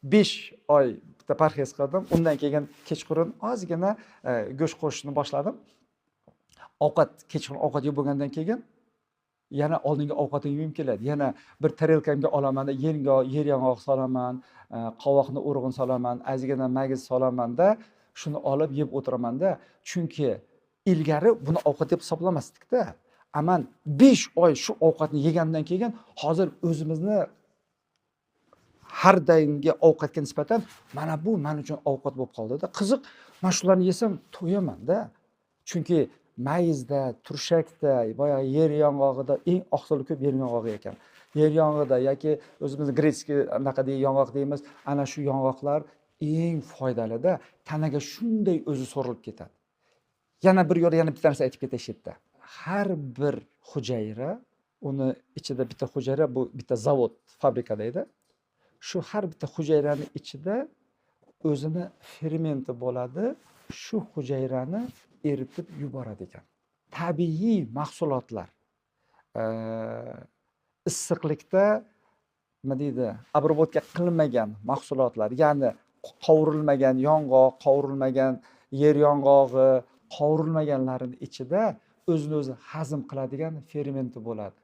5 oy bitta parhez qildim. Undan keyin kechqurun ozgina go'sht qo'shishni boshladim. Ovqat, kechqurun ovqat yeb bo'lgandan keyin yana oldingi ovqatimni yegim keladi. Yana bir tarelkamga olamanda yer yong'oq solaman, qovoqni urug'ini solaman, ozgina magiz solamanda, shuni olib yeb o'tiramanda. Chunki ilgari buni ovqat deb hisoblamasdikda. Aman 5 oy shu ovqatni yegandan keyin hozir o'zimizni har doimgi ovqatga nisbatan mana bu men uchun ovqat bo'lib qoldida. Qiziq, man shularni yesam to'yamanda. Chunki mayizda, turshakda, boyagi yer yong'og'ida eng oqsili ko'p yer yong'og'i ekan. Yer yong'og'ida yoki o'zimiz грецкий anaqa deymiz, yong'oq deymiz, ana shu yong'oqlar eng foydalida, tanaga shunday o'zi so'rilib ketadi. Yana bir yo'l, yana bitta narsa aytib ketay shu yerda. Har bir hujayra, uni ichida bitta hujayra, bu bitta zavod, fabrika deydi. Shu har bitta hujayrani ichida o'zini fermenti bo'ladi, shu hujayrani eritib yuboradi ekan. Tabiiy mahsulotlar issiqlikda, nima deydi, обработка qilinmagan mahsulotlar, ya'ni qovurilmagan yong'oq, qovurilmagan yer yong'og'i, qovurilmaganlarini ichida o'zini o'zi hazm qiladigan fermenti bo'ladi.